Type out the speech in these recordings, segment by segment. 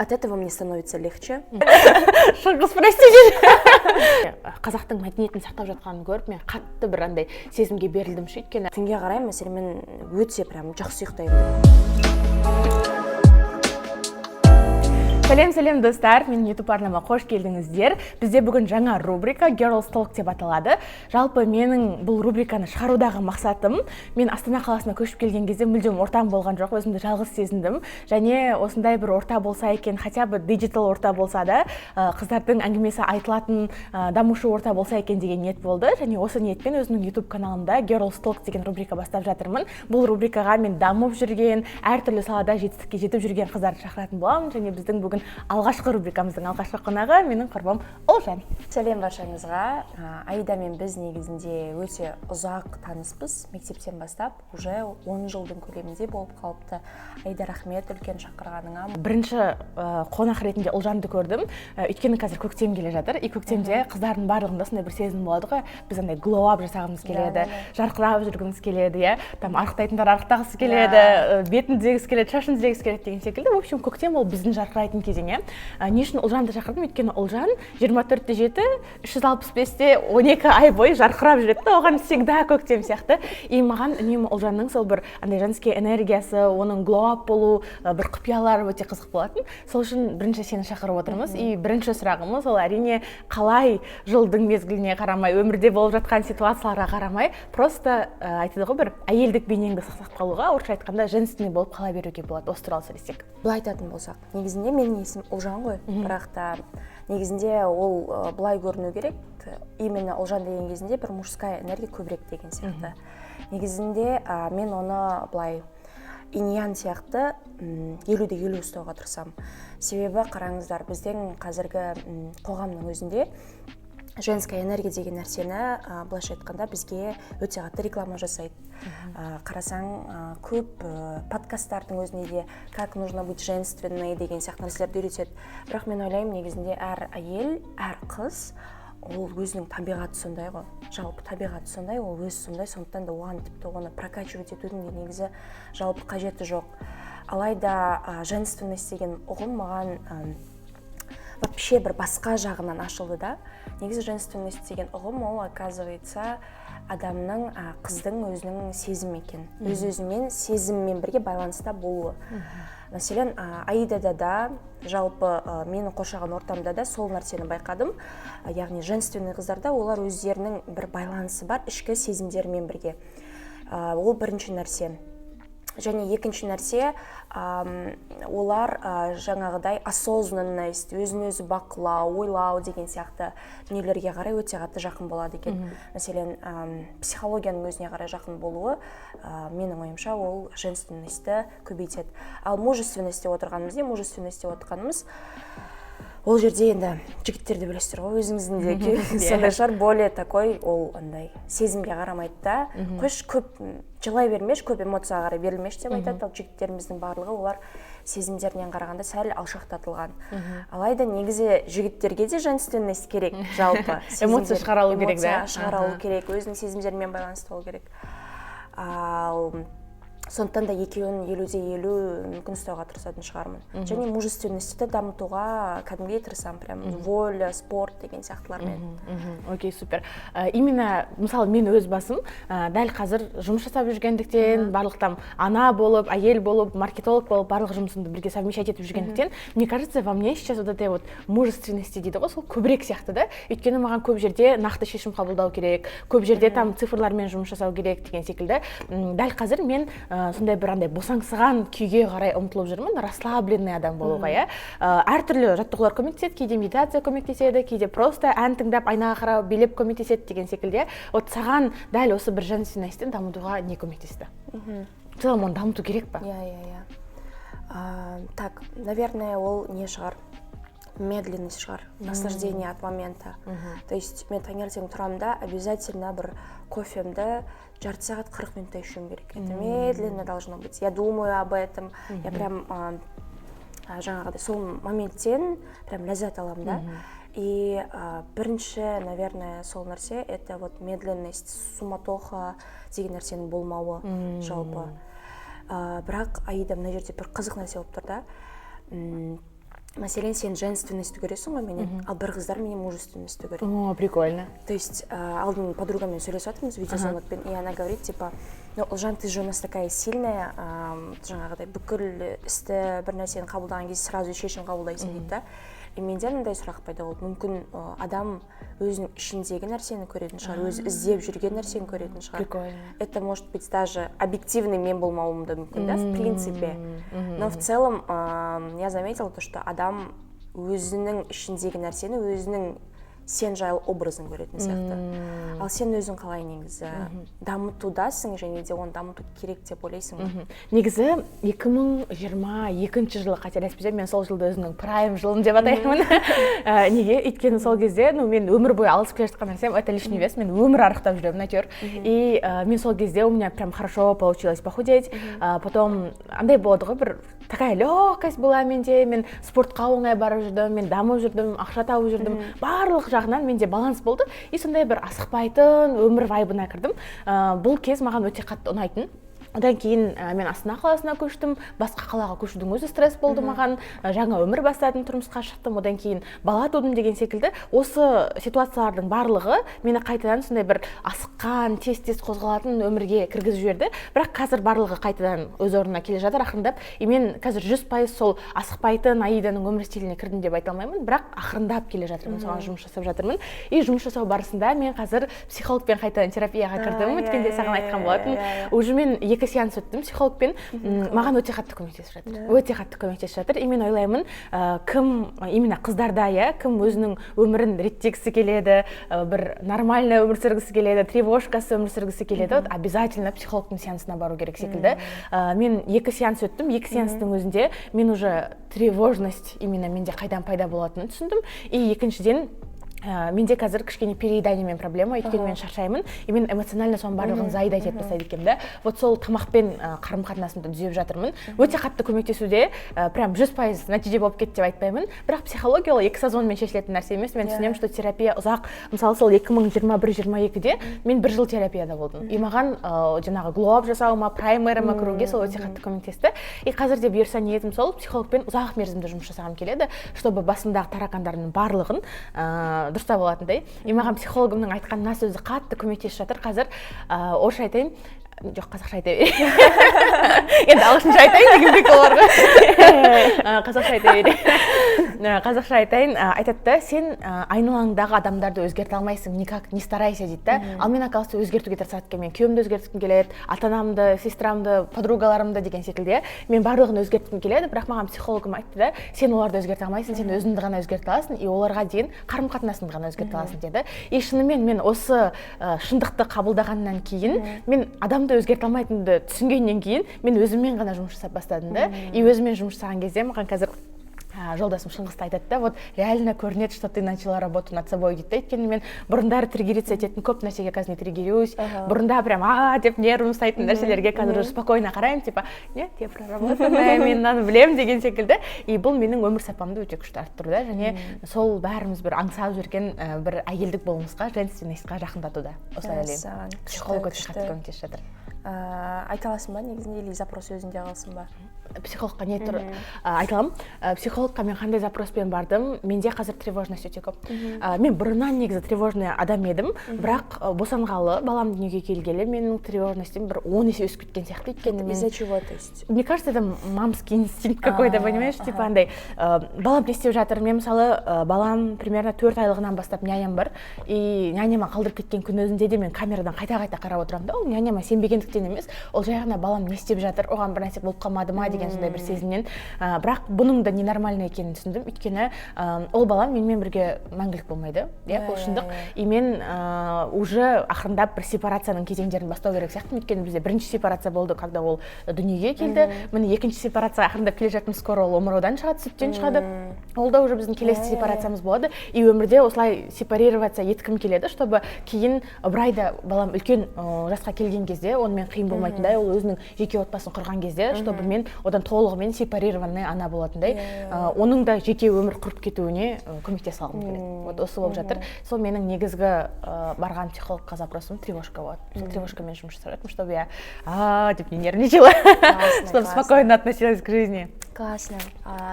От этого мне становится легче. Шыңғыс, прости. Қазақтың мәдениетін сақтап жатқанын көріп, мен қатты бір андай сезімге берілдім ше, өйткені Түнге қарай, мәселен, мен өте прям жақсы ұйықтаймын. Сәлем, сәлем, достар! Менің YouTube арнама қош келдіңіздер. Бізде бүгін жаңа рубрика, Girls Talk деп аталады. Жалпы, менің бұл рубриканы шығарудағы мақсатым: мен Астана қаласына көшіп келген кезде мүлдем ортам болған жоқ, өзімді жалғыз сезіндім. Және осындай бір орта болса екен, хотя бы digital орта болса да, қыздардың әңгімесі айтылатын, дамушы орта болса екен деген ниет болды. Және осы ниетпен өзімнің YouTube каналымда Girls Talk деген рубрика бастап жатырмын. Бұл рубрикаға мен дамып жүрген, әртүрлі салада жетістікке жетіп жүрген қыздарды шақыратын боламын. Және біздің бүгін алғашқы рубрикамыздың алғашқы қонағы — менің құрбым Ұлжан. Сәлем баршаңызға! Аида мен біз негізінде өте ұзақ таныспыз, мектептен бастап, уже 10 жылдың көлемінде болып қалыпты. Аида, рахмет үлкен шақырғаныңа. Бірінші қонақ ретінде Ұлжанды көрдім. Өйткені қазір көктем келе жатыр, и көктемде қыздардың барлығында сондай бір сезім болады ғой: біз андай glow up жасағымыз келеді, жарқырап жүргіміз келеді, иә, там арықтайтындар арықтағысы келеді, бетін түзегісі келеді, шашын түзегісі келеді деген секілді. В общем, көктем — ол біздің жарқырайтын кезең, иә. Не үшін Ұлжанды шақырдым? Өйткені Ұлжан 24 те 7, 365 те 12 ай бойы жарқырап жүреді да, оған всегда көктем сияқты. И маған үнемі Ұлжанның сол бір андай женский энергиясы, оның glow up болу бір құпиялары өте қызық болатын. Сол үшін бірінші сені шақырып отырмыз. И бірінші сұрағымыз ол, әрине, қалай жылдың мезгіліне қарамай, өмірде болып жатқан ситуацияларға қарамай, просто айтады ғой, бір әйелдік бейнеңді сақтап қалуға, орысша айтқанда, женственный болып қала беруге болады? Осы туралы сөйлессек. Былай айтатын болсақ, негізінде менің есімім Ұлжан ғой, бірақ та негізінде ол былай көріну керек: именно Ұлжан деген кезінде бір мужская энергия көбірек деген сияқты. Негізінде мен оны былай инь-ян сияқты 50 де 50 ұстауға тырысамын. Себебі қараңыздар, біздің қазіргі қоғамның өзінде женская энергия деген нәрсені, былайша айтқанда, бізге өте қатты реклама жасайды. Қарасаң, көп подкасттардың өзінде де «как нужно быть женственной» деген сияқты нәрселерді үйретеді. Бірақ мен ойлаймын, негізінде әр әйел, әр қыз, ол өзінің табиғаты сондай ғой, жалпы табиғаты сондай, ол өзі сондай. Сондықтан да оған тіпті оны прокачивать етудің де негізі жалпы қажеті жоқ. Алайда женственность деген ұғым маған вообще бір басқа жағынан ашылды да. Негізі женственность деген ұғым ол, оказывается, адамның, қыздың өзінің сезімі екен, өз өзімен, сезіммен бірге байланыста болуы. Мәселен, Аидада да, жалпы менің қоршаған ортамда да сол нәрсені байқадым. Яғни женственный қыздарда олар өздерінің бір байланысы бар ішкі сезімдерімен бірге. Ол бірінші нәрсе. Және екінші нәрсе, олар жаңағыдай осознанность, өзін өзі бақылау, ойлау деген сияқты дүниелерге қарай өте қатты жақын болады екен. Мәселен, психологияның өзіне қарай жақын болуы, менің ойымша, ол женственностьті көбейтеді. Ал мужественность деп отырғанымыз не? Мужественность деп отырғанымыз ол жерде енді жігіттерді білесіздер ғой, өзіңіздің де күйеуіңіз сондай шығар, более такой, ол андай сезімге қарамайды да, қойшы, көп жылай бермеші, көп эмоцияға қарай берілмеші деп айтады. Ал жігіттеріміздің барлығы, олар сезімдерінен қарағанда сәл алшақтатылған. Алайда негізі жігіттерге де женственность керек жалпы. Эмоция шығара алу керек да. Эмоция шығара алу керек, өзінің сезімдерімен байланысты болу керек. Ал сондықтан да екеуін 50 де 50 мүмкін ұстауға тырысатын шығармын. Және мужественностьті дамытуға кәдімгідей тырысамын, прям воля, спорт деген сияқтылармен. Окей, супер. Именно, мысалы, мен өз басым дәл қазір жұмыс жасап жүргендіктен, барлық там ана болып, әйел болып, маркетолог болып, барлық жұмысымды бірге совмещать етіп жүргендіктен, мне кажется, во мне сейчас вот этой вот мужественности дейді ғой, сол көбірек сияқты да. Өйткені маған көп жерде нақты шешім қабылдау керек, көп жерде там цифрлармен жұмыс жасау керек деген секілді. Дәл қазір мен сондай бір андай босаңсыған күйге қарай ұмтылып жүрмін, расслабленный адам болуға, иә. Әртүрлі жаттығулар көмектеседі, кейде медитация көмектеседі, кейде просто ән тыңдап, айнаға қарап билеп көмектеседі деген секілді. Вот саған дәл осы бір женственностьті дамытуға не көмектесті? В целом оны дамыту керек па? Иә. Так, наверное, ол не шығар, медленность шығар, наслаждение от момента. То есть мен таңертең тұрамын да, обязательно бір кофемді жарты сағат, 40 минуттай ішуім керек. Это медленно должно быть, я думаю об этом, я прям жаңағыдай сол моменттен прям ләззат аламын да. И бірінші, наверное, сол нәрсе — это вот медленность, суматоха деген нәрсенің болмауы жалпы. Бірақ, Аида, мына жерде бір қызық нәрсе болып тұр да. Мәселен, сен женственностьті көресің ғой менен, ал бір қыздар менен мужественностьті көреді. О, прикольно. То есть алдын подругамен сөйлесіп жатырмыз видеозвонокпен, и она говорит, типа: «Ну, Ұлжан, ты же у нас такая сильная, жаңағыдай бүкіл істі, бір нәрсені қабылдаған кезде сразу шешім қабылдайсың», — дейді да. И менде мындай сұрақ пайда болды: мүмкін, адам өзінің ішіндегі нәрсені көретін шығар, өзі іздеп жүрген нәрсені көретін шығар. Прикольно. Это может быть даже объективный мен болмауым да мүмкін да, в принципе. Но в целом я заметила то, что адам өзінің ішіндегі нәрсені, өзінің сен жайлы образын көретін сияқты. Ал сен өзің қалай негізі дамытудасың және де оны дамыту керек деп ойлайсың ба? Негізі 2022 жылы, қателеспесем, мен сол жылды өзімнің прайм жылым деп атаймын. Неге? Өйткені сол кезде, ну, мен өмір бойы алысып келе жатқан нәрсем — это лишний вес. Мен өмір арықтап жүремін әйтеуір. И мен сол кезде, у меня прям хорошо получилось похудеть. Потом андай болады ғой, бір такая легкость была менде. Мен спортқа оңай барып жүрдім, мен дамып жүрдім, ақша тауып жүрдім, барлық жағынан менде баланс болды. И сондай бір асықпайтын өмір вайбына кірдім. Бұл кез маған өте қатты ұнайтын. Одан кейін мен Астана қаласына көштім. Басқа қалаға көшудің өзі стресс болды маған. Жаңа өмір бастадым, тұрмысқа шықтым, одан кейін бала тудым деген секілді. Осы ситуациялардың барлығы мені қайтадан сондай бір асыққан, тез тез қозғалатын өмірге кіргізіп жіберді. Бірақ қазір барлығы қайтадан өз орнына келе жатыр ақырындап. И мен қазір 100% сол асықпайтын Аиданың өмір стиліне кірдім деп айта алмаймын, бірақ ақырындап келе жатырмын, соған жұмыс жасап жатырмын. И жұмыс жасау барысында мен қазір психологпен қайтадан терапияға кірдім. Өткенде саған айтқан болатын. Уже мен екі сеанс өттім психологпен. Маған өте қатты көмектесіп жатыр, өте қатты көмектесіп жатыр. И мен ойлаймын, кім, именно қыздарда, иә, кім өзінің өмірін реттегісі келеді, бір нормально өмір сүргісі келеді, тревожкасыз өмір сүргісі келеді, вот обязательно психологтың сеансына бару керек секілді. Мен екі сеанс өттім. Екі сеанстың өзінде мен уже тревожность именно менде қайдан пайда болатынын түсіндім. И екіншіден, менде қазір кішкене перееданиемен проблема, өйткені мен шаршаймын и мен эмоционально соның барлығын заедать етіп тастайды екенмін да. Вот сол тамақпен қарым қатынасымды түзеп жатырмын. Өте қатты көмектесуде. Прям 100% нәтиже болып кетті деп айтпаймын, бірақ психология ол екі созвонмен шешілетін нәрсе емес. Мен түсінемін, что терапия ұзақ. Мысалы, сол 2021-22-де мен бір жыл терапияда болдым. И маған жаңағы glow up жасауыма, прайм эрама кіруге сол өте қатты көмектесті. И қазір де, бұйырса, ниетім сол: психологпен ұзақ мерзімді жұмыс жасағым келеді, чтобы басымдағы таракандардың барлығын дұрыстап алатындай. И маған психологымның айтқан мына сөзі қатты көмектесіп жатыр қазір. Орысша айтайын, жоқ, қазақша айта берейін. Енді ағылшынша айтайын деген прикол бар ғой. Қазақша айта берейін, қазақша айтайын. Айтады да: «Сен айналаңдағы адамдарды өзгерте алмайсың, никак не старайся», — дейді да. Ал мен, оказывается, өзгертуге тырысады екенмін. Мен күйеуімді өзгерткім келеді, ата анамды, сестрамды, подругаларымды деген секілді, иә, мен барлығын өзгерткім келеді. Бірақ маған психологым айтты да: «Сен оларды өзгерте алмайсың, сен өзіңді ғана өзгерте аласың и оларға деген қарым қатынасыңды ғана өзгерте аласың», — деді. И шынымен мен осы шындықты қабылдағаннан кейін, мен адамды өзгерте алмайтынымды түсінгеннен кейін, мен өзіммен ғана жұмыс жасап бастадым да. И өзіммен жұмыс жасаған кезде маған қазір жолдасым Шыңғыс та айтады да: «Вот реально көрінеді, что ты начала работу над собой», — дейді да. Өйткені мен бұрындары триггериться ететін көп нәрсеге қазір не триггерюсь. Бұрында прям «а» деп нервім ұстайтын нәрселерге қазір уже спокойно қараймын, типа, нет, я проработанная, мен мынаны білемін деген секілді. И бұл менің өмір сапамды өте күшті арттыруда және сол бәріміз бір аңсап жүрген бір әйелдік болмысқа, женственностьқа жақындатуда. Осылай ойлаймын, психолог өте қатты көмектесіп жатыр. Айта аласың ба негізінде или запрос өзіңде қалсын ба? Психологқа не тұр, айта аламын. Психологқа мен қандай запроспен бардым? Менде қазір тревожность өте көп. Мен бұрыннан негізі тревожный адам едім, бірақ босанғалы, балам дүниеге келгелі менің тревожностім бір 10 есе өсіп кеткен сияқты. Өйткені мен Из-за чего, то есть? Мне кажется, это мамский инстинкт какой-то, понимаешь, типа андай балам не істеп жатыр. Мен, мысалы, балам примерно 4 айлығынан бастап няням бар. И няняма қалдырып кеткен күн өзінде де мен камерадан қайта қайта қарап отырамын да. Ол няняма сенбегендіктен емес, ол жай ғана балам не істеп жатыр, оған бір нәрсе болып қалмады ма деген сондай бір сезімнен. Бірақ бұның да ненормально екенін түсіндім, өйткені ол балам менімен бірге мәңгілік болмайды, иә, бұл шындық. И мен уже ақырындап бір сепарацияның кезеңдерін бастау керек сияқтымын. Өйткені бізде бірінші сепарация болды, когда ол дүниеге келді. Міне, екінші сепарация ақырындап келе жатырмыз. Скоро ол омыраудан шығады, сүттен шығады, ол да уже біздің келесі сепарациямыз болады. И өмірде осылай сепарироваться еткім келеді, чтобы кейін Ыбырай да, балам үлкен жасқа келген кезде онымен қиын болмайтындай, ол өзінің жеке отбасын құрған кезде, чтобы мен одан толығымен сепарированный ана болатындай, оның да жеке өмір құрып кетуіне көмектесе алғым келеді. Вот осы болып жатыр. Сол менің негізгі барған психологқа запросым тревожка болады. Сол тревожкамен жұмыс жасап жатырмын, чтобы я «а» деп не нервничала, чтобы спокойно относилась к жизни. Классно.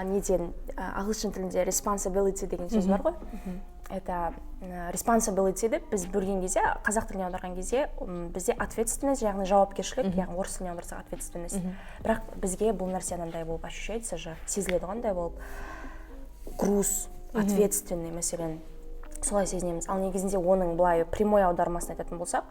Неден Ағылшын тілінде responsibility деген сөз бар ғой. Это responsibility деп біз бөлген кезде, қазақ тіліне аударған кезде, бізде ответственность, яғни жауапкершілік, яғни орыс тіліне аударсақ, ответственность. Бірақ бізге бұл нәрсе анандай болып ощущается же, сезіледі ғой, андай болып, груз ответственный, мәселен, солай сезінеміз. Ал негізінде оның былай прямой аудармасын айтатын болсақ,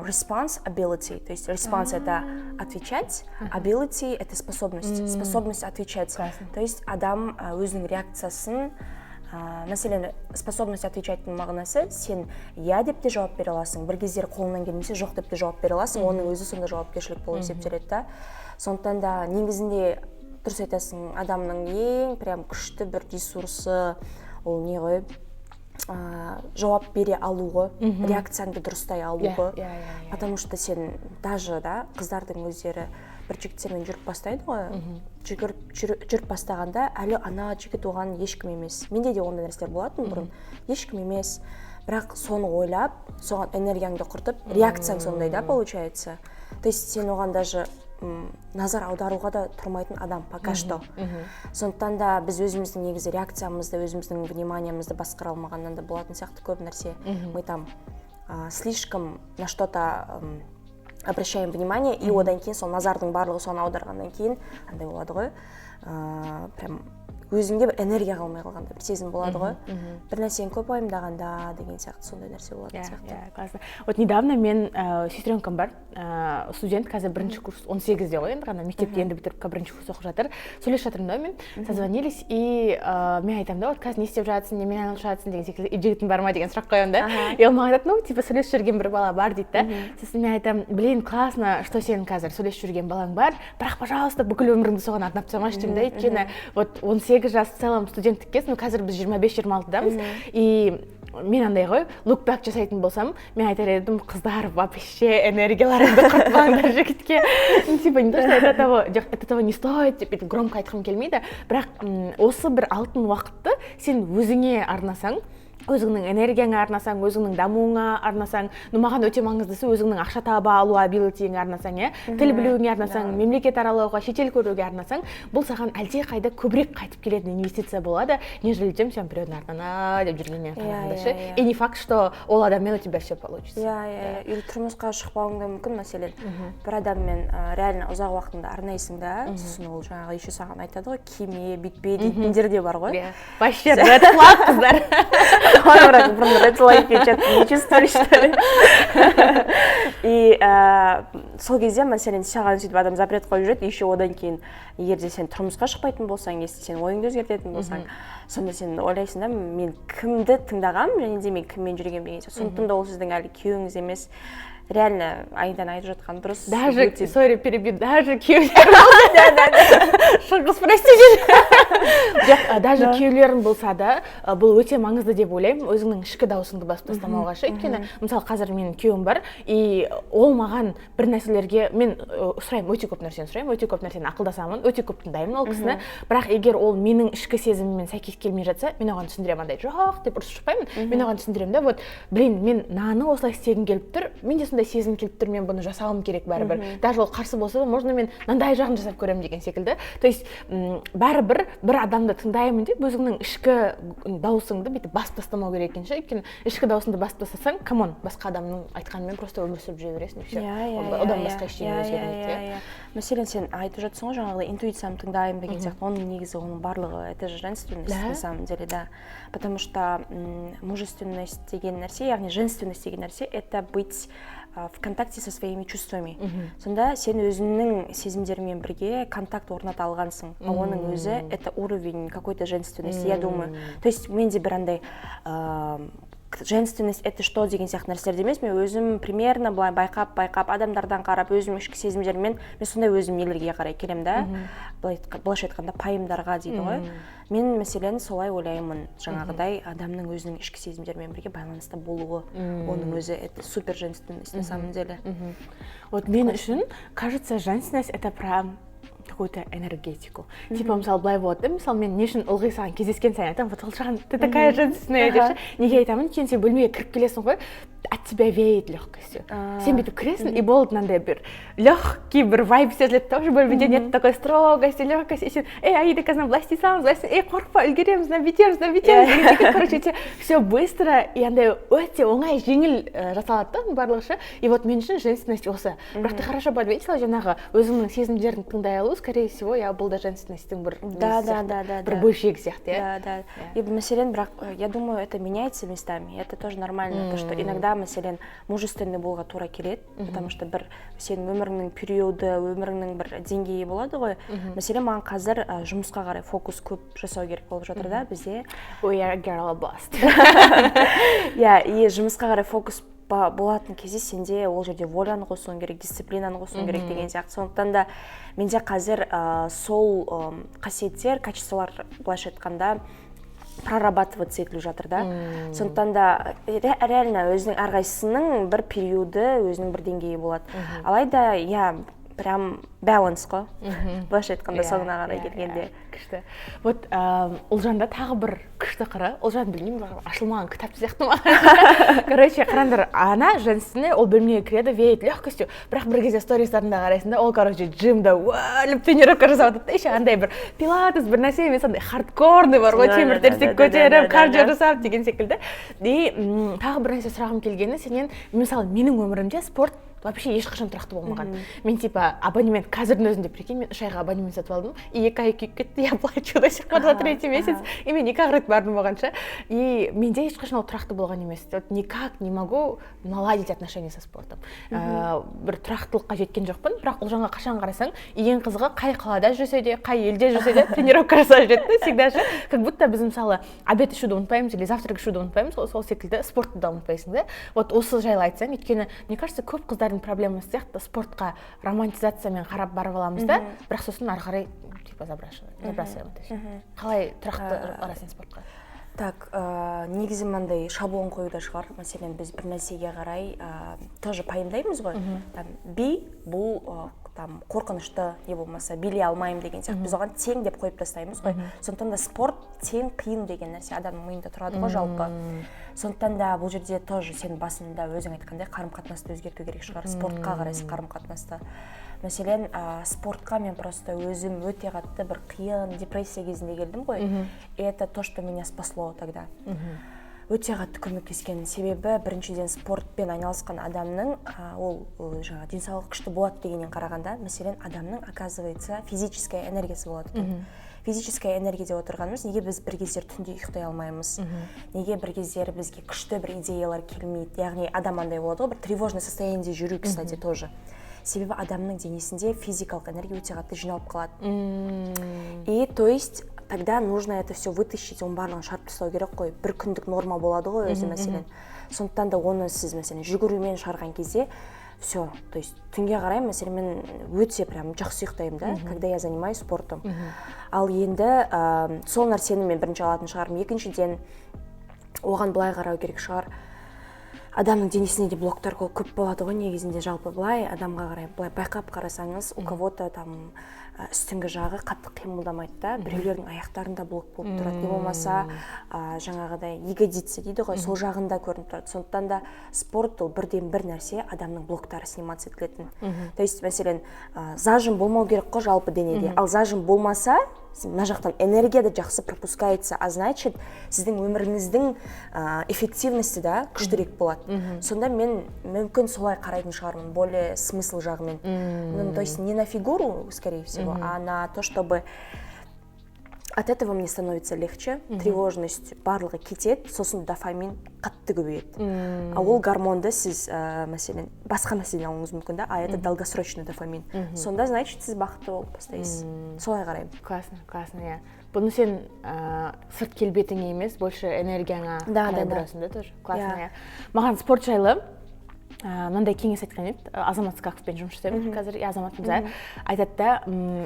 response ability, то есть response — это отвечать, ability — это способность, способность отвечать. Классно. То есть адам өзінің реакциясын, мәселен, способность отвечать тың мағынасы: сен иә деп те жауап бере аласың, бір кездері қолыңнан келмесе, жоқ деп те жауап бере аласың. Оның өзі сонда жауапкершілік болып есептеледі да. Сондықтан да негізінде дұрыс айтасың, адамның ең прям күшті бір ресурсы ол не ғой, жауап бере алу ғой, реакцияңды дұрыстай алу ғой. иә, иә, иә. Потому что сен даже да, қыздардың өздері бір жігіттермен жүріп бастайды ғой, жүгіріп жүріп бастағанда әлі ана жігіт оған ешкім емес. Менде де ондай нәрселер болатын бұрын, ешкім емес, бірақ соны ойлап, соған энергияңды құртып, реакцияң сондай да получается. То есть сен оған даже назар аударуға да тұрмайтын адам пока что. Сондықтан да біз өзіміздің негізі реакциямызды, өзіміздің внимание мызды басқара алмағаннан да болатын сияқты көп нәрсе. Мы там слишком на что-то обращаем внимание, и одан кейін сол назардың барлығы соны аударғаннан кейін андай болады ғой, прям өзіңде бір энергия қалмай қалғандай бір сезім болады ғой, бір нәрсені көп уайымдағанда деген сияқты, сондай нәрсе болатын Иә. сияқты. Иә, классно. Вот недавно мен сестренка м бар, студент қазір, бірінші курс, 18-де ғой енді ғана, мектепті енді бітіріп, бірінші курс оқып жатыр. Сөйлесіп жатырмын да мен, созвонились, и мен айтамын да: вот қазір не істеп жатырсың, немен айналысып жатырсың деген секілді, и жігітің бар ма деген сұрақ қоямын да. И ол маған айтады: ну, типа, сөйлесіп жүрген бір бала бар дейді да. Сосын мен айтамын: блин, классно, что сен қазір сөйлесіп жүрген балаң бар, бірақ, пожалуйста, бүкіл өміріңді соған арнап тастамашы деймін да. Өйткені вот 18 жас в целом студенттік кез, ну, қазір біз 25-26-дамыз, и мен андай ғой, look back жасайтын болсам, мен айтар едім: қыздар, вообще энергияларыңды құртпаңдар жігітке. Ну, типа, не то что это того, жоқ, это того не стоит деп бүйтіп громко айтқым келмейді, бірақ осы бір алтын уақытты сен өзіңе арнасаң, өзіңнің энергияңа арнасаң, өзіңнің дамуыңа арнасаң, ну, маған өте маңыздысы өзіңнің ақша таба алу ability іңе арнасаң, иә, тіл білуіңе арнасаң, мемлекет аралауға, шетел көруге арнасаң, бұл саған әлдеқайда көбірек қайтып келетін инвестиция болады, нежели чем сен біреудің артынан «а» деп жүргеннен қарағанда иә, ше. иә. И не факт, что ол адаммен у тебя все получится. Иә, или тұрмысқа шықпауың да мүмкін. Мәселен, бір адаммен реально ұзақ уақытыңды арнайсың да, сосын ол жаңағы еще саған айтады ғой, киме, бүйтпе дейтіндер де бар ғой. Иә, вообще red flag, қыздар. Бірақ бұрын red flag екенін что-то не чувствовали, что ли? И сол кезде, мәселен, саған сөйтіп адам запрет қойып жүреді. Еще одан кейін, егер де сен тұрмысқа шықпайтын болсаң, если сен ойыңды өзгертетін болсаң, сонда сен ойлайсың да: мен кімді тыңдағанмын және де мен кіммен жүргенмін деген сияқты. Сондықтан да ол сіздің әлі күйеуіңіз емес. Реально, Айдан айтып жатқан дұрыс. Даже Өте- сори, перебью, даже күйеулер, Шыңғыс, простите, жоқ, даже күйеулерің болса да, бұл өте маңызды деп ойлаймын, өзіңнің ішкі дауысыңды басып тастамауға ше. Өйткені, мысалы, қазір менің күйеуім бар, и ол маған бір нәрселерге мен сұраймын, өте көп нәрсені сұраймын, өте көп нәрсені ақылдасамын, өте көп тыңдаймын ол кісіні. Бірақ егер ол менің ішкі сезіміммен сәйкес келмей жатса, мен оған түсіндіремін, андай жоқ деп ұрысып шықпаймын, мен оған түсіндіремін да: вот, блин, мен мынаны осылай істегім келіп тұр, менде сондай сезім келіп тұр, мен бұны жасауым керек бәрібір, даже ол қарсы болса да, можно мен мынандай жағын жасап көремін деген секілді. То есть бәрібір бір адамды тыңдаймын деп өзіңнің ішкі дауысыңды бүйтіп басып тастамау керек екен ше. Өйткені ішкі дауысыңды басып тастасаң, come on, басқа адамның айтқанымен просто өмір сүріп жүре бересің, и все. иә иә Одан басқа ештеңе өзгермейді, иә. Иә, мәселен, сен айтып жатсың ғой жаңағыдай, интуициямды тыңдаймын деген сияқты. Оның негізі, оның барлығы — это же женственность на самом деле, да. Потому что мужественность деген нәрсе, яғни женственность деген нәрсе — это быть в контакте со своими чувствами. Сонда сен өзіңнің сезімдеріңмен бірге контакт орната алғансың, а оның өзі — это уровень какой то женственности, я думаю. То есть менде бір андай женственность — это что деген сияқты нәрселерде емес, мен өзім примерно былай байқап байқап, адамдардан қарап, өзім ішкі сезімдеріммен мен сондай өзім нелерге қарай келемін да, былай, былайша айтқанда, пайымдарға дейді ғой. Мен, мәселен, солай ойлаймын: жаңағыдай адамның өзінің ішкі сезімдерімен бірге байланыста болуы, оның өзі — это супер женственность на самом деле. Вот мен үшін, кажется, женственность — это про какую-то энергетику. Типа, мысалы, былай болады да, мысалы, мен не үшін ылғи саған кездескен сайын айтамын: вот, Ұлжан, ты такая женственная деп ше. Неге айтамын? Өйткені сен бөлмеге кіріп келесің ғой. От тебя веет легкостью. Сен бүйтіп кіресің, и болды, мынандай бір легкий бір вайб сезіледі да уже бөлмеде. Нет такой строгости, легкости. И сен: «Ей, Аида, қазір былай істей саламыз, былай. Ей, қорықпа, үлгереміз, мына бүйтеміз, мына бүйтеміз», — деген секілді. Короче, все быстро и андай өте оңай, жеңіл жасалады да барлығы ше. И вот мен үшін женственность осы. Бірақ ты хорошо подметила, жаңағы өзіңнің сезімдеріңді тыңдай алу, скорее всего, иә, бұл да женственностьтің бір да да да да бір бөлшегі сияқты, иә. Да, и, мәселен, бірақ я думаю, это меняется местами, это тоже нормально, то что иногда, мәселен, мужественный болуға тура келеді, потому что бір сенің өміріңнің периоды, өміріңнің бір деңгейі болады ғой. Мәселен, маған қазір жұмысқа қарай фокус көп жасау керек болып жатыр да бізде. We are girl boss. Иә, и жұмысқа қарай фокус болатын кезде сенде ол жерде воляны қосуың керек, дисциплинаны қосуың керек деген сияқты. Сондықтан да менде қазір сол қасиеттер, качестволар, былайша айтқанда, прорабатываться етіліп жатыр да. Сондықтан да реально өзінің, әрқайсысының бір периоды, өзінің бір деңгейі болады. Алайда, иә, прям баланс қой, былайша айтқанда, соңына қарай келгенде. Күшті. Вот Ұлжанда тағы бір күшті қыры, Ұлжан, білмеймін, ашылмаған кітап сияқты маған. Короче, қараңдар, ана женственный, ол бөлмеге кіреді, веет легкостью, бірақ бір кезде стористарында қарайсың да, ол, короче, джимда өліп тренировка жасап жатады да, еще андай бір пилатес, бір нәрсе емес, андай хардкорный бар ғой, темір терсек көтеріп, кардио жасап деген секілді. И тағы бір нәрсе сұрағым келгені сенен. Мысалы, менің өмірімде спорт вообще ешқашан тұрақты болмаған. Мен типа абонемент, қазірдің өзінде, прикинь, мен 3 айға абонемент сатып алдым, и 2 ай күйіп кетті, я плачу до сих пор за третий месяц, и мен екі ақ рет бардым оған ше. И менде ешқашан ол тұрақты болған емес. Вот никак не могу наладить отношения со спортом, бір тұрақтылыққа жеткен жоқпын. Бірақ Ұлжанға қашан қарасаң, и ең қызығы, қай қалада жүрсе де, қай елде жүрсе де, тренировка жасап жүреді да всегда ше. Как будто біз, мысалы, обед ішуді ұмытпаймыз или завтрак ішуді ұмытпаймыз, сол секілді спортты да ұмытпайсың да. Вот осы жайлы айтсаң, өйткені, мне кажется, көп қыздардың проблемасы сияқты: спортқа романтизациямен қарап барып аламыз да, бірақ сосын ары қарай типа забрасываем это всё. Қалай тұрақты барасың спортқа? Так, негізі мынандай шаблон қоюда шығар. Мәселен, біз бір нәрсеге қарай тоже пайымдаймыз ғой. Там би бұл там қорқынышты, не болмаса билей алмаймын деген сияқты, біз оған тең деп қойып тастаймыз ғой. Сондықтан да спорт тең қиын деген нәрсе адамның миында тұрады ғой жалпы. Сондықтан да бұл жерде тоже сен басында өзің айтқандай, қарым қатынасты өзгерту керек шығар, спортқа қарай қарым қатынасты. Мәселен, спортқа мен просто өзім өте қатты бір қиын депрессия кезінде келдім ғой, и это то, что меня спасло тогда, өте қатты көмектескен. Себебі біріншіден, спортпен айналысқан адамның ол жаңағы денсаулығы күшті болады дегеннен қарағанда, мәселен, адамның, оказывается, физическая энергиясы болады екен. Физическая энергия деп отырғанымыз, неге біз бір кездері түнде ұйықтай алмаймыз, неге бір кездері бізге күшті бір идеялар келмейді, яғни адам андай болады ғой, бір тревожный состояниеде жүру, кстати, тоже себебі адамның денесінде физикалық энергия өте қатты жиналып қалады. И то есть тогда нужно это все вытащить, оның барлығын шығарып тастау керек қой. Бір күндік норма болады ғой өзі, мәселен. Сондықтан да оны сіз, мәселен, жүгірумен шығарған кезде, все, то есть түнге қарай, мәселен, мен өте прям жақсы ұйықтаймын да, когда я занимаюсь спортом. Ал енді сол нәрсені мен бірінші алатын шығармын. Екіншіден, оған былай қарау керек шығар: адамның денесінде де блоктар көп болады ғой негізінде. Жалпы былай адамға қарай былай байқап қарасаңыз, у кого-то там үстіңгі жағы қатты қимылдамайды да, біреулердің аяқтарында блок болып тұрады, не болмаса жаңағыдай ягодица дейді ғой, сол жағында көрініп тұрады. Сондықтан да спорт ол бірден бір нәрсе, адамның блоктары сниматься етілетін. То есть, мәселен, зажим болмау керек қой жалпы денеде. Ал зажим болмаса, мына жақтан энергия да жақсы пропускается, а значит, сіздің өміріңіздің эффективности да күштірек болады. Сонда мен мүмкін солай қарайтын шығармын, более смысл жағымен. Ну, то есть не на фигуру, скорее всего, а на то, чтобы от этого мне становится легче, тревожность барлығы кетеді, сосын дофамин қатты көбейеді. А ол гормонды сіз мәселен, басқа нәрседен алуыңыз мүмкін да, а это долгосрочный дофамин. Сонда, значит, сіз бақытты болып бастайсыз. Солай қараймын. Классно, классно, иә. Бұны сен сырт келбетіңе емес, больше энергияңа қарай бұрасың да, тоже классно. Иә. Иә, маған спорт жайлы мынандай кеңес айтқан еді. Азамат Скаковпен жұмыс жасаймын қазір, и Азамат мырза айтады да: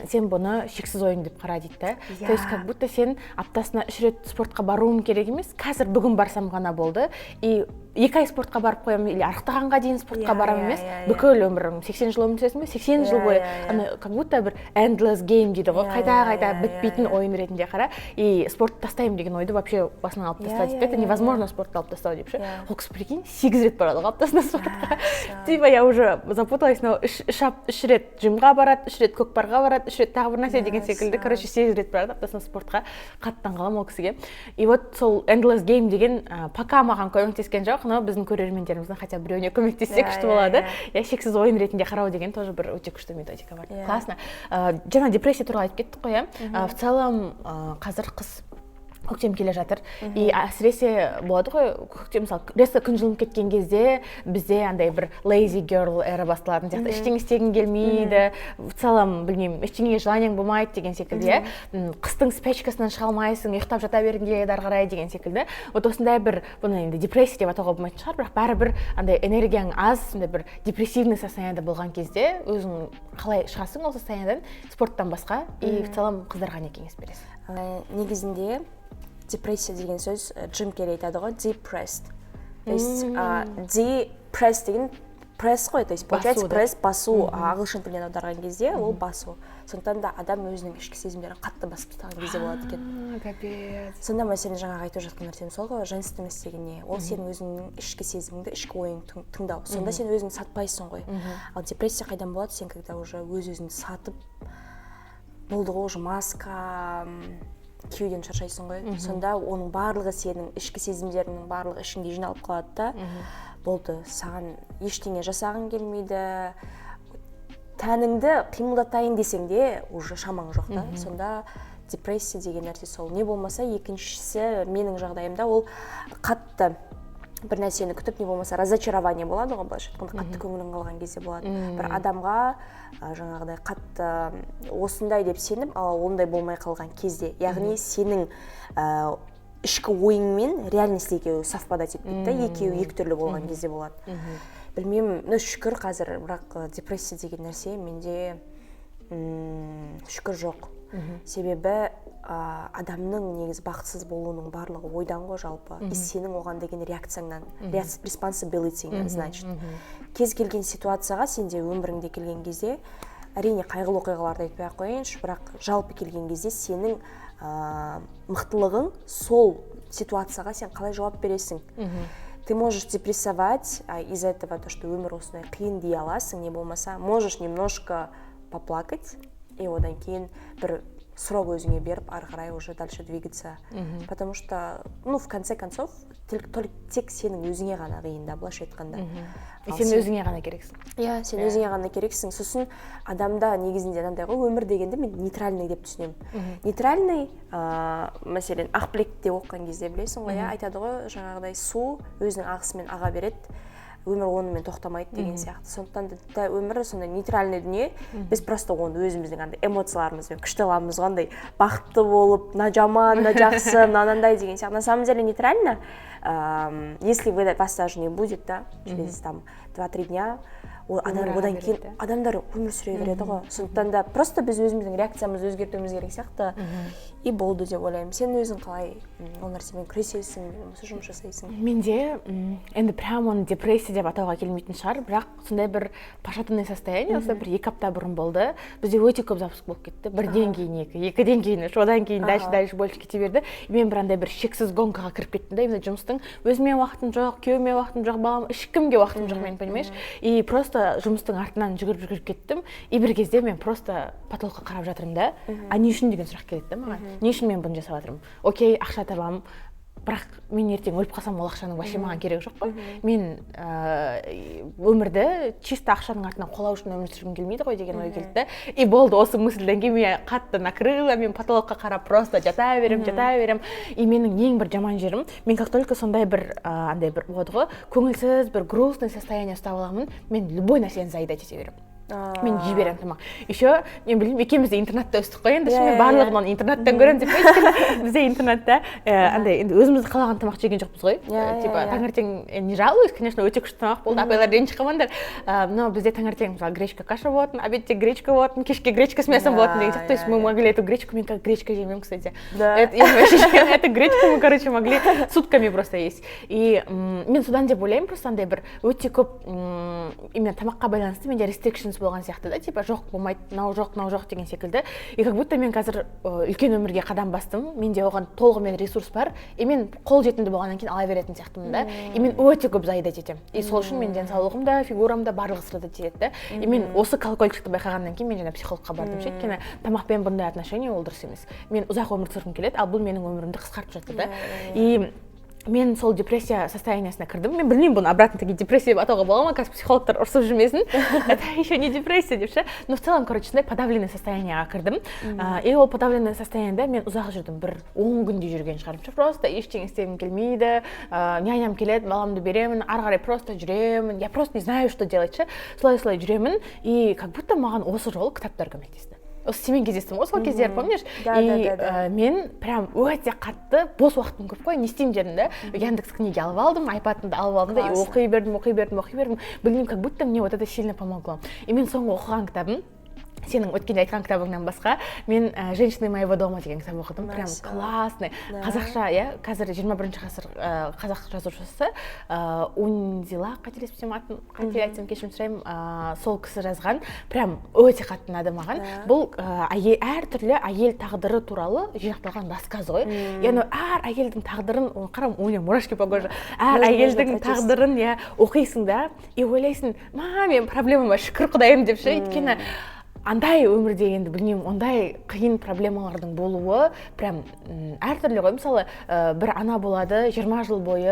«Сен бұны шексіз ойын деп қара», — дейді да. То есть как будто сен аптасына үш рет спортқа баруың керек емес, қазір, бүгін барсам ғана болды. И 2 ай спортқа барып қоямын или арықтағанға дейін спортқа барамын емес, иә, иә. бүкіл өмірім, 80 жыл өмір сүресің бе, 80 жыл бойы иә, иә. ана как будто бір endless game дейді ғой, қайта қайта иә, бітпейтін ойын ретінде қара. И спортты тастаймын деген ойды вообще басынан алып таста дейді, это невозможно, спортты алып тастау деп ше. Ол кісі, прикинь, сегіз рет барады ғой аптасына спортқа. Типа я уже запуталась, но үш рет жимға барады, үш рет көкпарға барады, үш рет тағы бір нәрсе деген секілді. Короче, сегіз рет барады аптасына спортқа. Қатты таңқаламын ол кісіге. И вот сол endless game деген пока маған көмектескен жоқ, но біздің көрермендеріміздің хотя бы біреуіне көмектессе, күшті болады. Иә, шексіз ойын ретінде қарау деген тоже бір өте күшті методика бар. Классно. Жаңа депрессия туралы айтып кеттік қой, иә. В целом қазір қыс, көктем келе жатыр, и әсіресе болады ғой көктем, мысалы, резко күн жылынып кеткен кезде бізде андай бір lazy girl эра басталатын сияқты, ештеңе істегің келмейді, в целом, білмеймін, ештеңеге желаниең болмайды деген секілді, иә. Қыстың спячкасынан шыға алмайсың, ұйықтап жата бергің келеді ары қарай деген секілді. Вот осындай бір, бұны енді депрессия деп атауға болмайтын шығар, бірақ бәрібір андай энергияң аз, сондай бір депрессивный состояниеда болған кезде өзің қалай шығасың ол состояниедан спорттан басқа? И в целом қыздарға не кеңес бересің? Негізінде депрессия деген сөз, Джим Керри айтады ғой, depressed, то есть depress деген пресс қой, то есть получается Басу, да? пресс, басу, ағылшын тілінен аударған кезде ол басу. Сондықтан да адам өзінің ішкі сезімдерін қатты басып тастаған кезде болады екен. Капец. Сонда, мәселен, жаңағы айтып жатқан нәрсем сол ғой, женственность деген не ол? Сенің өзіңнің ішкі сезіміңді, ішкі ойыңды тыңдау. Сонда сен өзіңді сатпайсың ғой. Ал депрессия қайдан болады? Сен когда уже өз өзіңді сатып болды ғой, уже маска киюден шаршайсың ғой. Сонда оның барлығы, сенің ішкі сезімдеріңнің барлығы ішіңде жиналып қалады да, болды, саған ештеңе жасағың келмейді, тәніңді қимылдатайын десең де, уже шамаң жоқ та. Сонда депрессия деген нәрсе сол. Не болмаса екіншісі, менің жағдайымда ол қатты бір нәрсені күтіп, не болмаса разочарование болады ғой, былайша айтқанда, қатты көңілің қалған кезде болады. Бір адамға жаңағыдай қатты осындай деп сеніп, ал ондай болмай қалған кезде, яғни сенің ішкі ойың мен реальность екеуі совпадать етпейді да, екеуі екі түрлі болған кезде болады. Білмеймін, ну, шүкір, қазір бірақ депрессия деген нәрсе менде шүкір, жоқ. Себебі адамның негізі бақытсыз болуының барлығы ойдан ғой жалпы, и сенің оған деген реакцияңнан, responsibility, значит, кез келген ситуацияға сенде өміріңде келген кезде, әрине, қайғылы оқиғаларды айтпай ақ қояйыншы, бірақ жалпы келген кезде сенің мықтылығың сол ситуацияға сен қалай жауап бересің. Ты можешь депрессовать из этого, то что өмір осындай қиын дей аласың, не болмаса можешь немножко поплакать и одан кейін бір срок өзіңе беріп, ары қарай уже дальше двигаться, потому что, ну, в конце концов тек сенің өзіңе ғана қиын да, былайша айтқанда. И сен өзіңе ғана керексің. Иә, сен өзіңе ғана керексің. Сосын адамда негізінде мынандай ғой, өмір дегенді мен нейтральный деп түсінемін. Нейтральный, мәселен, Ақбілекте оқыған кезде, білесің ғой, иә, айтады ғой жаңағыдай, су өзінің ағысымен аға береді, өмір онымен тоқтамайды деген сияқты. Сондықтан да өмір сондай нейтральный дүние. Біз просто оны өзіміздің андай эмоцияларымызбен күшті аламыз ғой, андай бақытты болып, мына жаман, мына жақсы, мына мынандай деген сияқты. На самом деле нейтрально, если вы вас даже не будет да через там 2-3 дня, ол адам Өмір одан аға кейін береді. Адамдар өмір сүре береді ғой. Сондықтан да просто біз өзіміздің реакциямызды өзгертуіміз керек сияқты и болды деп ойлаймын. Сен өзің қалай ол нәрсемен күресесің, не болмаса жұмыс жасайсың? Менде енді прям оны депрессия деп атауға келмейтін шығар, бірақ сондай бір пошатанный состояние осы бір 2 апта бұрын болды. Бізде өте көп запуск болып кетті: бірден кейін екі, екіден кейін үш, одан кейін дальше, дальше больше кете берді. И мен бір андай бір шексіз гонкаға кіріп кеттім да. Именно жұмыстың өзіме уақытым жоқ, күйеуіме уақытым жоқ, балам, ешкімге уақытым жоқ мен, понимаешь? И просто жұмыстың артынан жүгіріп жүгіріп кеттім. И бір кезде мен просто потолокқа қарап жатырмын да, а не үшін деген сұрақ келеді да маған: не үшін мен бұны жасап жатырмын? Окей, ақша табамын, бірақ мен ертең өліп қалсам, ол ақшаның вообще маған керегі жоқ қой. Мен өмірді чисто ақшаның артынан қуалау үшін өмір сүргім келмейді ғой деген ой келді да, и болды. Осы мысльден кейін меня қатты накрыло. Мен потолокқа қарап просто жата беремін, жата беремін. И менің ең бір жаман жерім, мен как только сондай бір андай бір болады ғой, көңілсіз, бір грустный состояние ұстап аламын, мен любой нәрсені заедать ете беремін. Мен жей беремін тамақ. Еще мен білмеймін, екеуміз де интернатта өстік қой енді. Ше, мен Иә, иә, барлығын оны интернаттан көремін деп па, өйткені бізде интернатта андай енді өзіміз қалаған тамақ жеген жоқпыз ғой. Иә, Типа иә. таңертең, не жалуюсь, конечно, өте күшті тамақ болды, апайлар, ренжіп қалмаңдар. Но бізде таңертең, мысалы, гречка каша болатын, обедте гречка болатын, кешке гречка с мясом болатын деген сияқты. То есть мы могли эту гречку, мен как гречка жемеймін, кстати. Да. Это, я вообще жемеймін. Эту гречку мы, короче, могли сутками просто есть. И мен содан деп ойлаймын, просто андай бір өте көп именно тамаққа байланысты менде restrictions болған сияқты да, типа жоқ, болмайды, мынау жоқ, мынау жоқ деген секілді. И как будто мен қазір үлкен өмірге қадам бастым, менде оған толығымен ресурс бар, и мен қолжетімді болғаннан кейін ала беретін сияқтымын да. И мен өте көп заедать етемін, и сол үшін менің денсаулығым да, фигурам да, барлығы страдать етеді да. И мен осы колокольчикті байқағаннан кейін мен жаңа психологқа бардым ше, өйткені тамақпен бұндай отношение, ол дұрыс емес. Мен ұзақ өмір сүргім келеді, ал бұл менің өмірімді қысқартып жатыр да. И мен сол депрессия состояниясына кірдім. Мен білмеймін, бұны обратно таки депрессия деп атауға бола ма, қазір психологтар ұрсып жүрмесін, это еще не депрессия деп ше. Но в целом, короче, сондай подавленный состояниеға кірдім. И ол подавленный состояниеда мен ұзақ жүрдім, бір 10 күндей жүрген шығармын ше. Просто ештеңе істегім келмейді, няням келеді, баламды беремін, ары қарай просто жүремін, я просто не знаю, что делать ше. Солай солай жүремін, и как будто маған осы жолы кітаптар көмектесті. Осы сенімен кездестім ғой сол кездері, помнишь? Да. И Да. мен прям өте қатты, бос уақытым көп қой, не істеймін дедім да, Яндекс Книги алып алдым, айпадымды алып алдым да и оқи бердім, оқи бердім, оқи бердім. Білмеймін, как будто мне вот это сильно помогло. И мен соңғы оқыған кітабым, сенің өткенде айтқан кітабыңнан басқа, мен «Женщины моего дома» деген кітап оқыдым, прям классный. Қазақша, иә, қазір 21-ші ғасыр, қазақ жазушысы Унзила, қателеспесем, атын қате айтсам, кешірім сұраймын, сол кісі жазған, прям өте қатты ұнады маған. Бұл әртүрлі әйел тағдыры туралы жинақталған рассказ ғой. Яғни әр әйелдің тағдырын, қара, у меня мурашки по коже, әр әйелдің тағдырын, иә, оқисың да и ойлайсың: ма, менің проблемама шүкір құдайым деп ше. Өйткені андай өмірде енді білмеймін, ондай қиын проблемалардың болуы прям әртүрлі ғой. Мысалы, бір ана болады, 20 жыл бойы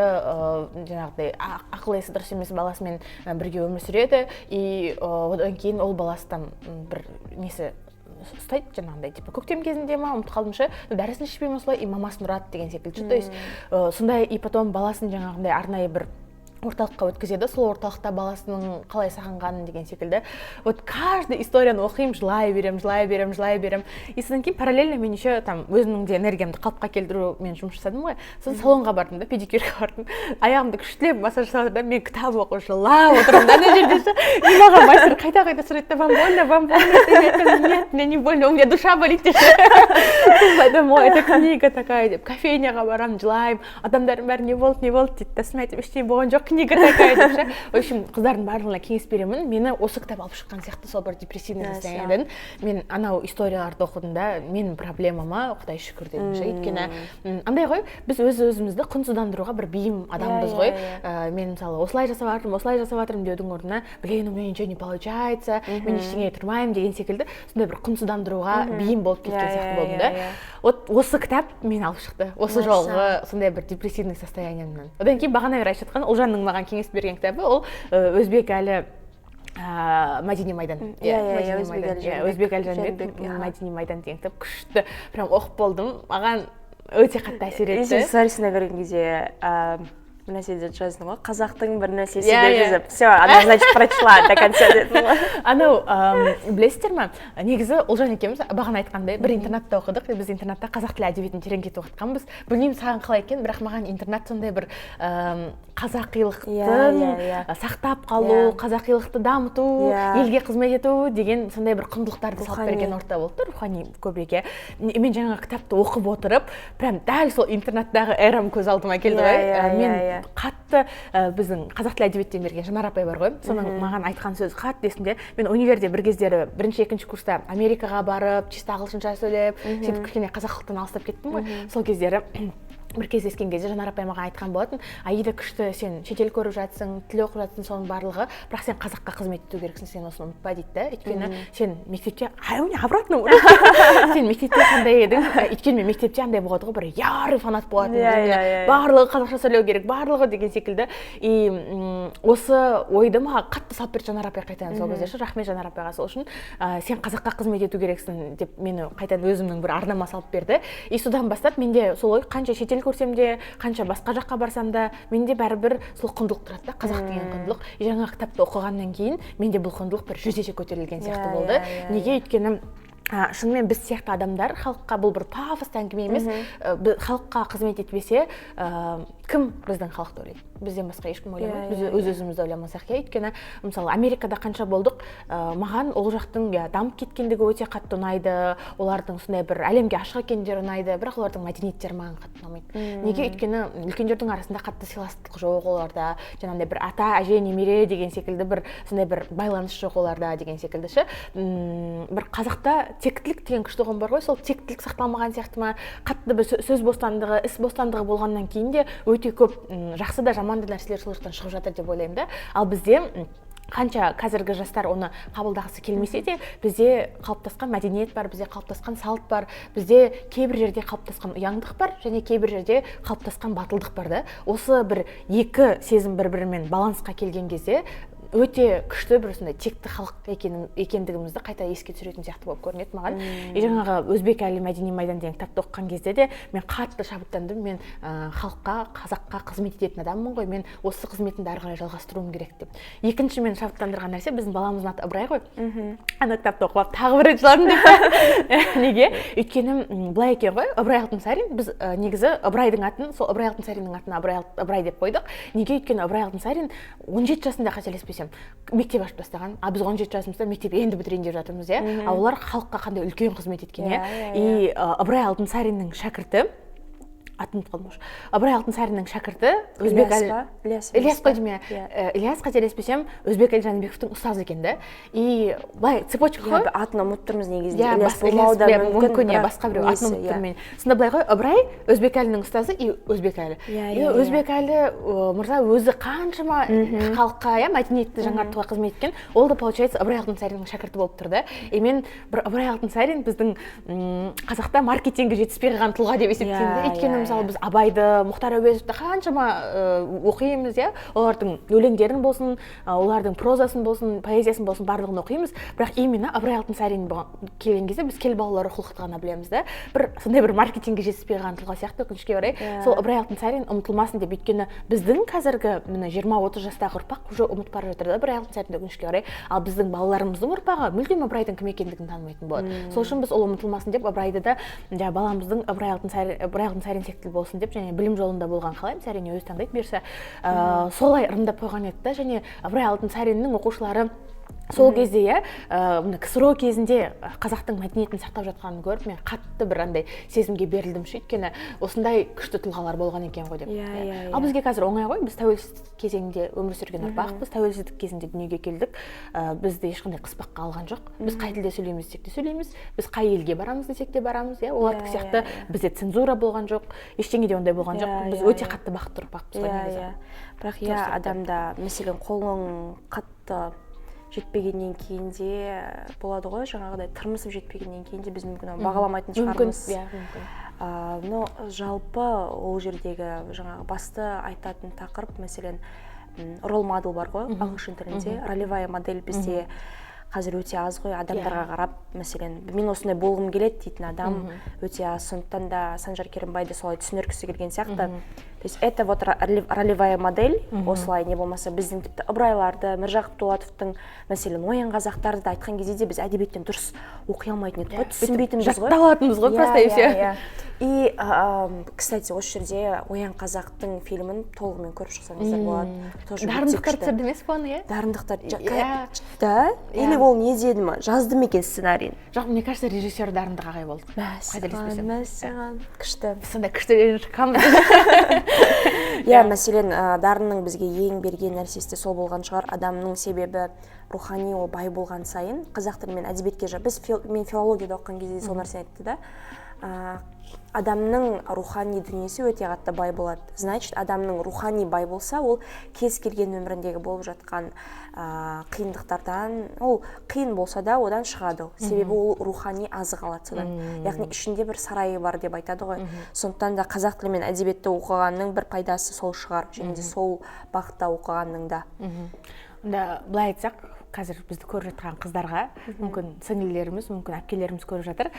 жаңағыдай ақыл есі дұрыс емес баласымен бірге өмір сүреді, и одан кейін ол баласы там бір несі ұстайды, жаңағындай, типа көктем кезінде ма, ұмытып қалдым ше, дәрісін ішпей ма, солай, и мамасын ұрады деген секілді ше. То есть сондай, и потом баласын жаңағындай арнайы бір орталыққа өткізеді, сол орталықта баласының қалай сағынғанын деген секілді. Вот каждый историяны оқимын, жылай беремін, жылай беремін, жылай беремін. И содан кейін параллельно мен еще там өзімнің де энергиямды қалыпқа келтірумен жұмыс жасадым ғой. Сосын салонға бардым да, педикюрге бардым, аяғымды күштілеп массаж жасап жатыр да, мен кітап оқып жылап отырмын да ана жерде ше. И маған мастер қайта қайта сұрайды да: «Вам больно? Вам больно?» Я айтамын: «Нет, мне не больно, у меня душа болит», — деп. Сосын айтамын: «Ой, это книга такая», — деп. Кофейняға барамын, жылаймын, адамдардың бәрі: «Не болды, не болды?» — дейді да. Сосын айтамын: «Ештеңе болған жоқ, книга такая», — деп ше. В общем, қыздардың барлығына кеңес беремін, мені осы кітап алып шыққан сияқты сол бір депрессивный состояниеден. Мен анау историяларды оқыдым да, менің проблемама құдай шүкір дедім ше. Өйткені андай ғой, біз өз өзімізді құнсыздандыруға бір бейім адамбыз ғой. Мен, мысалы, осылай жасап жатырмын, осылай жасап жатырмын деудің орнына: «Блин, у меня ничего не получается, мен ештеңеге тұрмаймын», — деген секілді, сондай бір құнсыздандыруға бейім болып кеткен сияқты болдым да. Вот осы кітап мені алып шықты осы жолғы сондай бір депрессивный состояниемнан. Одан кейін бағана бері айтып жатқан Ұлжанның маған кеңес берген кітабы, ол Өзбекәлі «Мәдени майдан». Иә, иә, Өзбекәлі. Иә, Өзбекәлі Жәнібек, «Мәдени майдан» деген кітап күшті, прям оқып болдым, маған өте қатты әсер етті. Сен сторисіне кірген кезде бір нәрсе деп жаздың ғой, қазақтың бір нәрсесі деп жазып, все, она, значит, прочла до конца дедің ғой. Анау білесіздер ма, негізі Ұлжан екеуміз бағана айтқандай бір интернатта оқыдық. Біз интернатта қазақ тілі әдебиетін тереңдетіп оқытқанбыз. Білмеймін, саған қалай екен, бірақ маған интернат сондай бір қазақилықтың иә, иә, иә. сақтап қалу, қазақилықты дамыту, елге қызмет ету деген сондай бір құндылықтарды салып берген орта болды да, рухани көбірек, иә. Мен жаңағы кітапты оқып отырып, прям дәл сол интернаттағы эрам көз алдыма келді ғой. Мен қатты біздің қазақ тілі әдебиеттен берген Жанар апай бар ғой, соның маған айтқан сөзі қатты есімде. Мен универде бір кездері бірінші, екінші курста Америкаға барып, чисто ағылшынша сөйлеп, сөйтіп кішкене қазақылықтан алыстап кеттім ғой. Сол кездері бір кездескен кезде Жанар апай маған айтқан болатын: «Аида, күшті, сен шетел көріп жатсың, тіл оқып жатсың, соның барлығы, бірақ сен қазаққа қызмет ету керексің, сен осыны ұмытпа», — дейді да. «Өйткені сен мектепте», обратно, «сен мектепте қандай едің?» Өйткені мен мектепте андай болады ғой, бір ярый фанат болатын, иә иә иә барлығы қазақша сөйлеу керек, барлығы деген секілді. И осы ойды маған қатты салып берді Жанар апай қайтадан сол кезде ше. Рахмет Жанар апайға сол үшін. «Сен қазаққа қызмет ету керексің», — деп мені қайтадан өзімнің бір арнама салып берді. И содан бастап менде сол ой, қанша шетел шетел көрсем де, қанша басқа жаққа барсам да, менде бәрібір сол құндылық тұрады да, қазақ деген құндылық. И жаңағы кітапты оқығаннан кейін менде бұл құндылық бір 100 есе көтерілген сияқты болды. Неге? Өйткені шынымен біз сияқты адамдар халыққа, бұл бір пафосты әңгіме емес, халыққа қызмет етпесе, кім біздің халықты ойлайды? Бізден басқа ешкім ойламайды, біз өз өзімізді ойламасақ, иә. Өйткені, мысалы, Америкада қанша болдық, маған ол жақтың, иә, дамып кеткендігі өте қатты ұнайды, олардың сондай бір әлемге ашық екендері ұнайды, бірақ олардың мәдениеттері маған қатты ұнамайды. Неге? Өйткені үлкендердің арасында қатты сыйластық жоқ оларда, жаңағындай бір ата, әже, немере деген секілді бір сондай бір байланыс жоқ оларда деген секілді ше. Бір қазақта тектілік деген күшті ұғым бар ғой, сол тектілік сақталмаған сияқты ма. Қатты бір сөз бостандығы, іс бостандығы болғаннан кейін де өте көп жақсы да, жаман да нәрселер сол жақтан шығып жатыр деп ойлаймын да. Ал бізде қанша қазіргі жастар оны қабылдағысы келмесе де, бізде қалыптасқан мәдениет бар, бізде қалыптасқан салт бар, бізде кейбір жерде қалыптасқан ұяңдық бар және кейбір жерде қалыптасқан батылдық бар да. Осы бір екі сезім бір бірімен балансқа келген кезде өте күшті бір сондай текті халық екендігімізді қайта еске түсіретін сияқты болып көрінеді маған. И жаңағы «Өзбекәлі мәдени майдан» деген кітапты оқыған кезде де мен қатты шабыттандым. Мен халыққа, қазаққа қызмет ететін адаммын ғой, мен осы қызметімді ары қарай жалғастыруым керек деп. Екінші мені шабыттандырған нәрсе, біздің баламыздың аты Ыбырай ғой. Ана кітапты оқып алып, тағы бір рет жыладым деп. Неге? Өйткені былай екен ғой, Ыбырай Алтынсарин, біз негізі Ыбырайдың атын сол Ыбырай Алтынсариннің атына Ыбырай деп қойдық. Неге? Өйткені Ыбырай Алтынсарин 17 жасында, қателеспесем, мектеп ашып тастаған. А біз 17 жасымызда мектеп енді бітірейін деп жатырмыз, иә. А олар халыққа қандай үлкен қызмет еткен, иә. Иә, И Ыбырай Алтынсариннің шәкірті, атын ұмытып қалдым уже, Ыбырай Алтынсариннің шәкірті Өзбекәлі. Ілияс па? Ілияс. Ілияс қой деймін, иә. Иә. Ілияс, қателеспесем, Өзбекәлі Жәнібековтің ұстазы екен да. И былай цепочка ғой. Иә, атын ұмытып тұрмыз негізінде. Иә. Ілияс болмауы да Ілияс, мүмкін, мүмкін, иә, бірақ басқа біреу, атын несі, ұмытып иә. тұрмын мен. Сонда былай ғой, Ыбырай Өзбекәлінің ұстазы и Өзбекәлі. Иә, И иә, иә. Өзбекәлі мырза өзі қаншама халыққа, иә, мәдениетті жаңартуға қызмет еткен, ол да, получается, Ыбырай Алтынсариннің шәкірті болып тұр да. И мен бір Ыбырай Алтынсарин біздің қазақта маркетингі жетіспей қалған тұлға деп есептеймін да. Өйткені, мысалы, біз Абайды, Мұхтар Әуезовті қаншама оқимыз, иә, олардың өлеңдерін болсын, олардың прозасын болсын, поэзиясын болсын, барлығын оқимыз, бірақ именно Ыбырай Алтынсарин келген кезде біз «Кел, балалар, оқулықты» ғана білеміз да. Бір сондай бір маркетингге жетіспей қалған тұлға сияқты, өкінішке орай. Сол Ыбырай Алтынсарин ұмытылмасын деп, өйткені біздің қазіргі, міне, 20-30 жастағы ұрпақ уже ұмытып бара жатыр да Ыбырай Алтынсаринді, өкінішке орай. Ал біздің балаларымыздың ұрпағы мүлдем Ыбырайдың кім екендігін танымайтын болады. Сол үшін біз ол ұмытылмасын деп, Ыбырайды да, жаңағы баламыздың Ыбырай Алтынсарин секілді болсын деп және білім жолында болған қалаймыз, әрине, өзі таңдайды бұйырса, солай ырымдап қойған еді да. Және Ыбырай Алтынсариннің оқушылары сол кезде, иә, мына КСРО кезінде қазақтың мәдениетін сақтап жатқанын көріп, мен қатты бір андай сезімге берілдім ше, өйткені осындай күшті тұлғалар болған екен ғой деп. Иә, иә, Ал иә. бізге қазір оңай ғой, біз тәуелсіздік кезеңінде өмір сүрген ұрпақпыз, тәуелсіздік кезінде дүниеге келдік, бізді ешқандай қыспаққа алған жоқ, біз қай тілде сөйлейміз десек те сөйлейміз, біз қай елге барамыз десек те барамыз, иә, олардікі сияқты иә, иә. бізде цензура болған жоқ, ештеңе де ондай болған жоқ. Біз өте қатты бақытты ұрпақпыз ғой негізі. Иә, бірақ, иә, сияқты. Адамда, мәселен, қолың қатты жетпегеннен кейін де болады ғой, жаңағыдай тырмысып жетпегеннен кейін де біз мүмкін оны бағаламайтын Мүмкін. шығармыз. Иә, мүмкін. Но жалпы ол жердегі жаңағы басты айтатын тақырып, мәселен, role model бар ғой ағылшын тілінде, ролевая модель бізде қазір өте аз ғой. Адамдарға қарап, мәселен, мен осындай болғым келеді дейтін адам өте аз. Сондықтан да Санжар Керімбай да солай түсіндіргісі келген сияқты, то есть это вот ролевая модель осылай, не болмаса біздің тіпті Ыбырайларды, Міржақып Дулатовтың, мәселен, «Оян, қазақтарды» айтқан кезде де біз әдебиеттен дұрыс оқи алмайтын едік қой, түсінбейтінбіз ғой. Жаттап алатынбыз ғой просто, и все. Иә. И кстати, осы жерде «Оян, қазақтың» фильмін толығымен көріп шықсаңыздар болады, тоже өте Дарындықтар күшті. түсірді емес пе оны, иә? Дарындықтар Иә. Да, или ол не деді ма, жазды ма екен сценарийін? Жоқ, мне кажется, режиссер Дарындық ағай болды, Мәссаған. қателеспесем. Мәссаған, күшті. Біз сондай күшті шыққанбыз. Иә, мәселен, Дарынның бізге ең берген нәрсесі де сол болған шығар. Адамның себебі рухани ол бай болған сайын, қазақ тілі мен әдебиетке біз мен филологияда оқыған кезде сол нәрсені айтты да, адамның рухани дүниесі өте қатты бай болады. Значит, адамның рухани бай болса, ол кез келген өміріндегі болып жатқан қиындықтардан, ол қиын болса да, одан шығады, себебі ол рухани азық алады содан, яғни ішінде бір сарайы бар деп айтады ғой. Сондықтан да қазақ тілі мен әдебиетті оқығанның бір пайдасы сол шығар және де сол бағытта оқығанның да. Онда былай айтсақ Қазір бізді көріп жатқан қыздарға, мүмкін сіңлілеріміз, мүмкін әпкелеріміз көріп жатыр,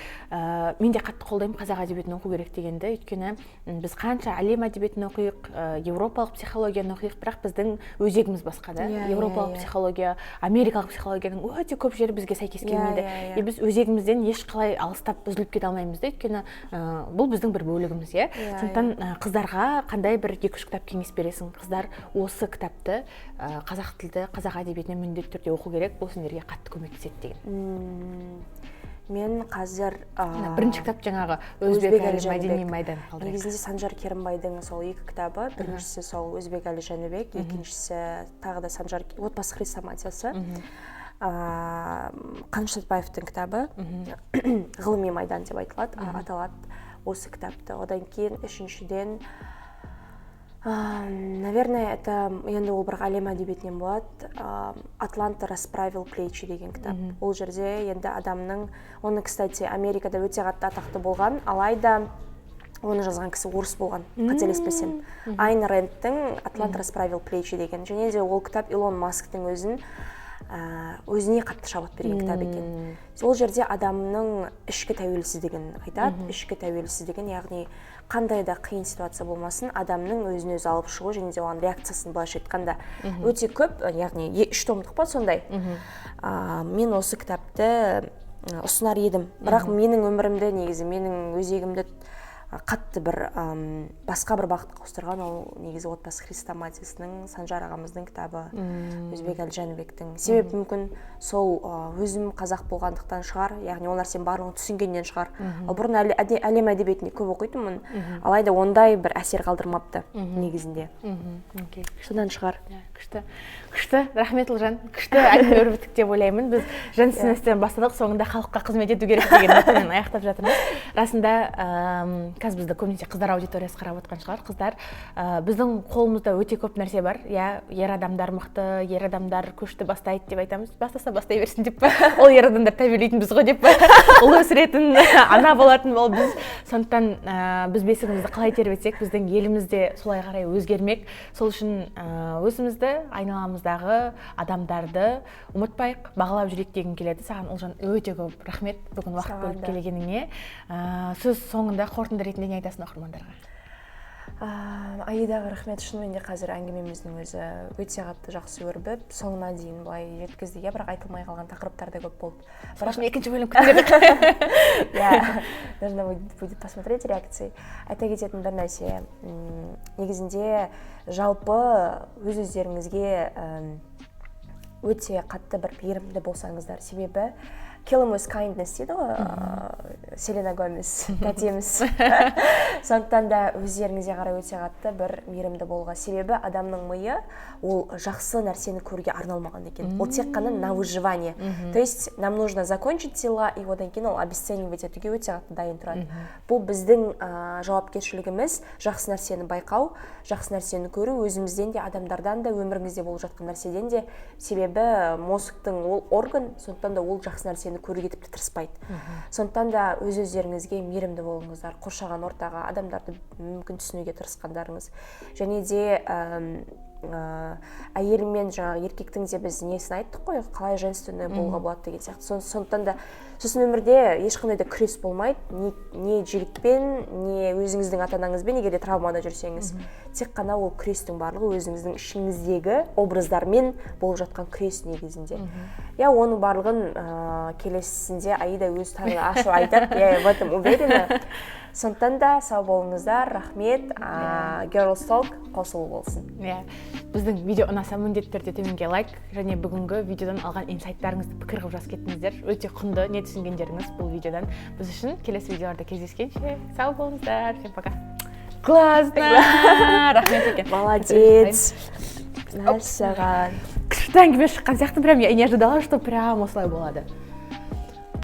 мен де қатты қолдаймын қазақ әдебиетін оқу керек дегенді. Өйткені біз қанша әлем әдебиетін оқиық, еуропалық психологияны оқиық, бірақ біздің өзегіміз басқа да. Еуропалық психология, америкалық психологияның өте көп жері бізге сәйкес келмейді. иә, иә. И біз өзегімізден ешқалай алыстап, үзіліп кете алмаймыз да, өйткені бұл біздің бір бөлігіміз, иә. Сондықтан қыздарға қандай бір екі үш кітап кеңес бересің? Қыздар, осы кітапты, қазақ тілді, қазақ әдебиетінен міндетті түрде оқу керек, бұл сендерге қатты көмектеседі деген. Мен қазір Бірінші кітап жаңағы Өзбек Өзбек Әлі Әлі мәдени Жәнібек. майдан қалдырайық. Негізінде Санжар Керімбайдың сол екі кітабы: біріншісі сол Өзбекәлі Жәнібек, екіншісі тағы да Санжар, «Отбасы хрестоматиясы». Қаныш Сәтбаевтың кітабы «Ғылыми майдан» деп айтылады, аталады осы кітапты. Одан кейін үшіншіден, наверное, это енді ол бірақ әлем әдебиетінен болады, «Атлант расправил плечи» деген кітап. Ол жерде енді адамның, оны, кстати, Америкада өте қатты атақты болған, алайда оны жазған кісі орыс болған, қателеспесем. Айн Рэндтің «Атлант расправил плечи» деген. Және де ол кітап Илон Масктың өзін өзіне қатты шабыт берген кітап екен. Ол жерде адамның ішкі тәуелсіздігін айтады, ішкі тәуелсіздігін, яғни қандай да қиын ситуация болмасын, адамның өзін өзі алып шығу және де оған реакциясын, былайша айтқанда, өте көп, яғни үш томдық па сондай. Мен осы кітапты ұсынар едім. Бірақ менің өмірімді, негізі менің өзегімді қатты бір басқа бір бағытқа ауыстырған ол негізі «Отбасы хрестоматиясының», Санжар ағамыздың кітабы, Өзбекәлі Жәнібектің. Себебі мүмкін сол өзім қазақ болғандықтан шығар, яғни ол нәрсенің барлығын түсінгеннен шығар. Ал бұрын әлі әлем әдебиетін көп оқитынмын, алайда ондай бір әсер қалдырмапты негізінде. Содан шығар. Иә, күшті, күшті, рахмет, Ұлжан. Күшті әңгіме өрбіттік деп ойлаймын. Біз женственностьтен бастадық, соңында халыққа қызмет ету керек деген нотамен аяқтап жатырмыз. Расында, қазір бізді көбінесе қыздар аудиториясы қарап отқан шығар. Қыздар, біздің қолымызда өте көп нәрсе бар, иә. Ер адамдар мықты, ер адамдар көшті бастайды деп айтамыз. Бастаса, бастай берсін деп па, ол ер адамдар тәрбиелейтін біз ғой деп па, ұл өсіретін, ана болатын ол біз. Сондықтан біз бесігімізді қалай тербетсек, біздің еліміз де солай қарай өзгермек. Сол үшін өзімізді, айналамыздағы адамдарды ұмытпайық, бағалап жүрейік дегім келеді. Саған, Ұлжан, өте көп рахмет бүгін уақыт Саған бөліп да. келгеніңе. Сөз соңында қорытынды ретінде не айтасың оқырмандарға? Аидаға рахмет. Шынымен де қазір әңгімеміздің өзі өте қатты жақсы өрбіп, соңына дейін былай жеткіздік, иә. Бірақ айтылмай қалған тақырыптар да көп болды. Бірақ екінші бөлім күтіледі. Иә, нужно будет посмотреть реакции. Айта кететін бір нәрсе: негізінде жалпы өз өздеріңізге өте қатты бір мейірімді болсаңыздар. Себебі «Kill 'em with kindness» дейді ғой Селена Гомес тәтеміз. Сондықтан да өздеріңізге қарай өте қатты бір мейірімді болуға. Себебі адамның миы ол жақсы нәрсені көруге арналмаған екен, ол тек қана на выживание, то есть нам нужно закончить дела, и одан кейін ол обесценивать етуге өте қатты дайын тұрады. Бұл біздің жауапкершілігіміз: жақсы нәрсені байқау, жақсы нәрсені көру өзімізден де, адамдардан да, өміріңізде болып жатқан нәрседен де. Себебі мозгтың ол орган, сондықтан да ол жақсы нәрсені көруге тіпті тырыспайды. Сондықтан да өз өздеріңізге мейірімді болыңыздар, қоршаған ортаға, адамдарды мүмкін түсінуге тырысқандарыңыз. Және де әйел мен жаңағы еркектің де біз несін айттық қой, қалай женственный болуға болады деген сияқты. Сондықтан да сосын өмірде ешқандай да күрес болмайды не жігітпен, не өзіңіздің ата анаңызбен, егер де травмада жүрсеңіз. Тек қана ол күрестің барлығы өзіңіздің ішіңіздегі образдармен болып жатқан күрес негізінде, иә. Оның барлығын келесісінде Аида өз тағы ашып айтады, я в этом уверена. Сондықтан да сау болыңыздар, рахмет. Girls Talk қосулы болсын. Иә, біздің видео ұнаса, міндетті түрде төменге лайк және бүгінгі видеодан алған инсайттарыңызды пікір қылып жазып кетіңіздер. Өте құнды, не түсінгендеріңіз бұл видеодан біз үшін. Келесі видеоларда кездескенше сау болыңыздар. Всем пока. Классно, рахмет екен. Молодец, мәссаған. Күшті әңгіме шыққан сияқты. Прям я не ожидала, что прям осылай болады.